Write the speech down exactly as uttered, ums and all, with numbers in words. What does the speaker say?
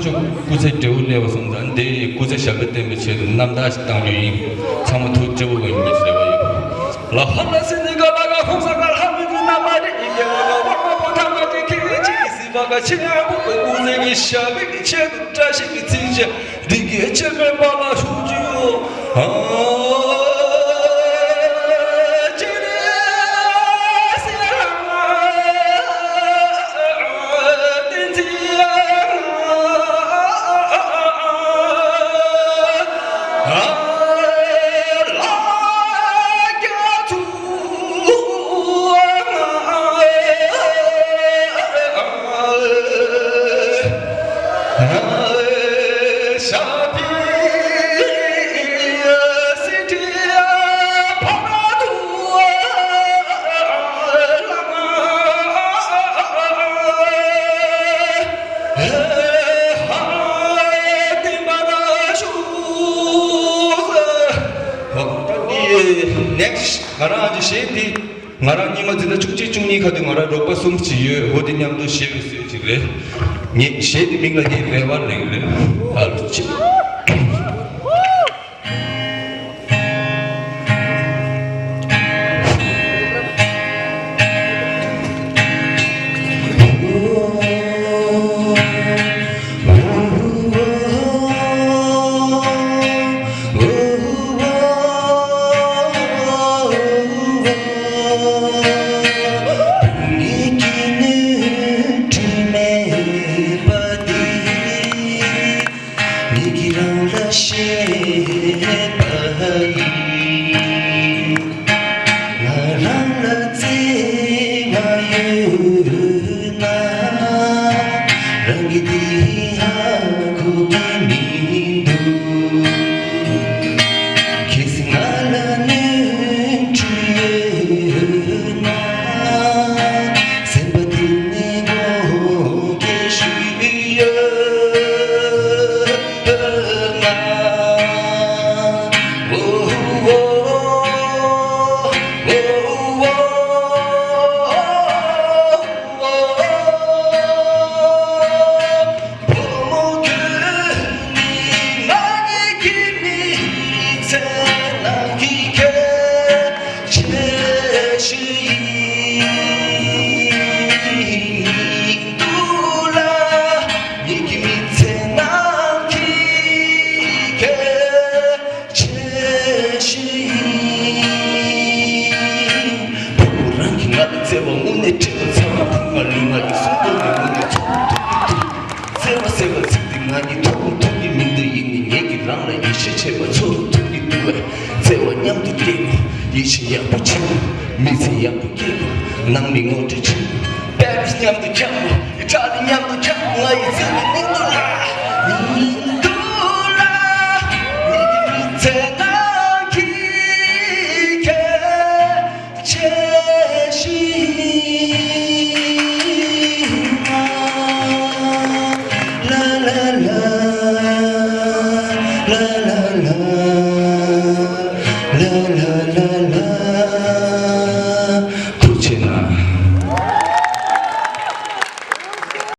ཆུ་སྐུ་ཚེ་བགྲེས་པོ་གནས་པ་སོང་ཙང་དེ་ཡི་སྐུ་ཚེ་ཞབས་པད་བརྟན་པའི་ཆེད་དུ་རྣམ་ཐར་ཞིག་བཏང་རྒྱུ་ཡིན། ཚང་མ་ཐུགས་བརྩེ་པོ་གནང་རྒྱུ་ཡིན་ཟེར་བ་ཡིན། ལ་ཧ་ལ་སི་ནི་ག་ལ་ག་ཧུ་ས་ག་ལ་ཧ་མི་གི་ན་མ་རེ་ཡི་གེ་ལ་ག་ཝ་མ་པོ་ཐ་མ་དེ་ཁེ་ཅི་སི་བ་ག་ཆི་ཡ་བུ་གི་སྐུ་ཚེ་གི་ཞབས་པད་ཀྱི་ཆེད་དུ་བཀྲ་ཤིས་ཀྱི་ཚིག་བཅད། འདི་སྐད་ཅེས་སྨྲས་པ་ལ་ཞུ་རྒྱུའོ། Next ང་རང་གི་གཞས་འདི། ང་རང་ཉི་མ་འཛིན་གྲྭ་བཅུ་གཅིག་བཅུ་གཉིས་ཁ་དུས་ང་རང་རོགས་པ་གསུམ་ཅིག་ཡོད། འོ་དེ་མཉམ་དུ་གཞས་པའི་སྲོལ་ཅིག་རེད། ངས་གཞས་དེ་མིང་ལ་ངའི་རེ་བ་ལེན་རེད། ཨ་ལོ་ཅི། ངེད་ཀྱི་རང་ལ་བཤད་པ་ཡིན། ང་རང་ལ་བརྩེ་བ་ཡོད་ན། རང་གི་དེ་ཧ་གོ་གི་མི་འདུག་གལ་སྲིད་ང་ལ་ནོར་འཁྲུལ་ཡོད་ན། སེམས་པ་འདི་ནས་ངོ་སྐལ་ཞུས་ཡོད། ངེད་ཀྱི་མི་ཚེ་ནང་གི་གལ་ཆེ་ཞིག་ཡིན། བུ་མོ་རང་གིས་ང་ལ་བརྩེ་བ་དངོས་གནས་སྤྲད་པ་ཚང་མ་ཕུང་བ་ལུས་ངག་ཡིད་གསུམ་བཀོལ་ནས་དངོས་གནས་ཚོར་ཐུབ་ཀྱི་འདུག་བརྩེ་བ་ཟེར་བ་ཚིག་འདི་ང་གཉིས་ཐོག་མ་ཐུག་གི་མི་འདུག་ཡིན་ནའི་ངེད་ཀྱིས་རང་ལ་ཡིད་ཆེས་བྱས་པ་ཚོར་ཐུབ་ཀྱི་འདུག་བས། བརྩེ་བ་མཉམ་དུ་སྐྱེ་དགོས། ཡིད་ཆེས་ཡག་པོ་བྱེད་དགོས། མི་ཚེ་ཡག་པོ་སྐྱེལ་དགོས། ནང་མི་ངོ་སྤྲོད་བྱེད་དགོས། པེ་རི་སི་མཉམ་དུ་འཁྱམས་དགོས། ཨི་ཊ་ལི་མཉམ་དུ་འཁྱམས་དགོས། ང་ཡི་བརྩེ་བའི་སྙིང་སྡུག་ལ། སྙིང་སྡུག་ལ། ངེད་ཀྱི་མི་ཚེ་ནང་གི་གལ་ཆེ་ཞིག་ཡིན། ལ་ལ་ལ།